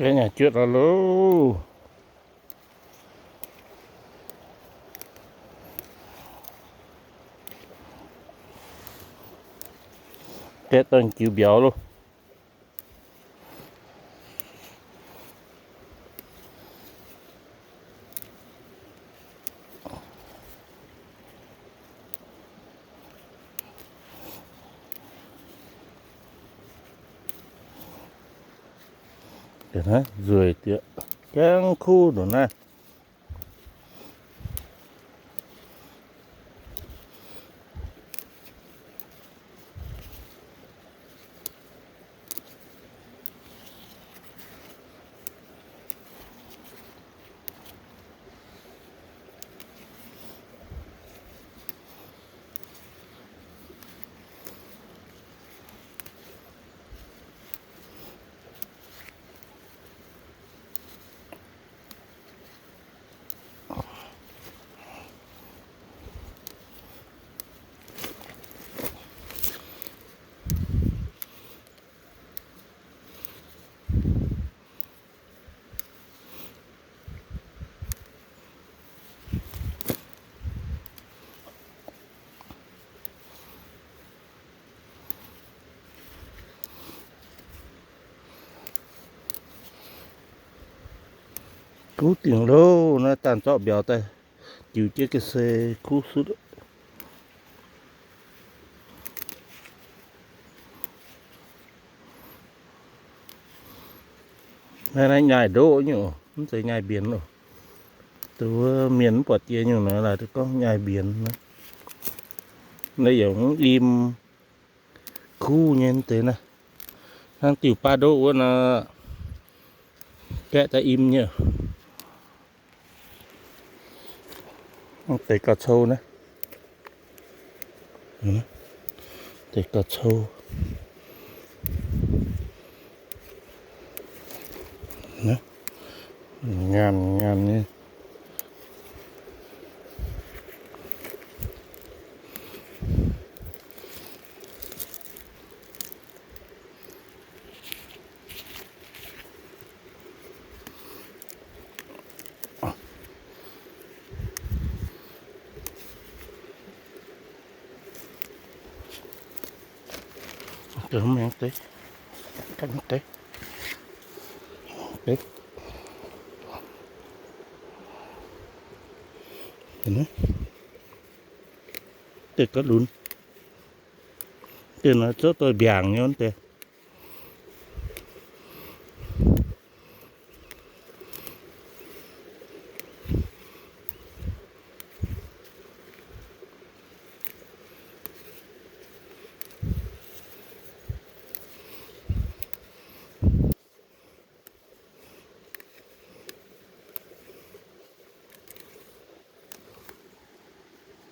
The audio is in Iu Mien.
Gaeqv nyanc juotv lorz loh. Gaeqv dorn jiu mbiauz loh. Nzueic dieqc, gaengh kuv ndongc naaiv. Kuv dingc loh, naaiv daanh zorqv mbiauz daaih jiu jienv ga'sie kuv sutv. Naaiv, naaiv nyaaih ndoqv nyungc, mv zeiz nyaaih mbienx oc. Duqv mienh mv buatc jiex nyungc naaiv, laaix duqv gorngv nyaaih mbienx naaiv. Naaiv yaac mv im, kuv nyei deix naaiv. Hnangv diuh baav ndoqv wuov nor, gaeqv daaih im nyei. Deix gauh cou naaiv. Deix gauh cou. Ngaanh ngaanh nyei. Deix, deix, deix, deix gauh lunx. Deix naaiv zouv doix mbiaangc nyei deix.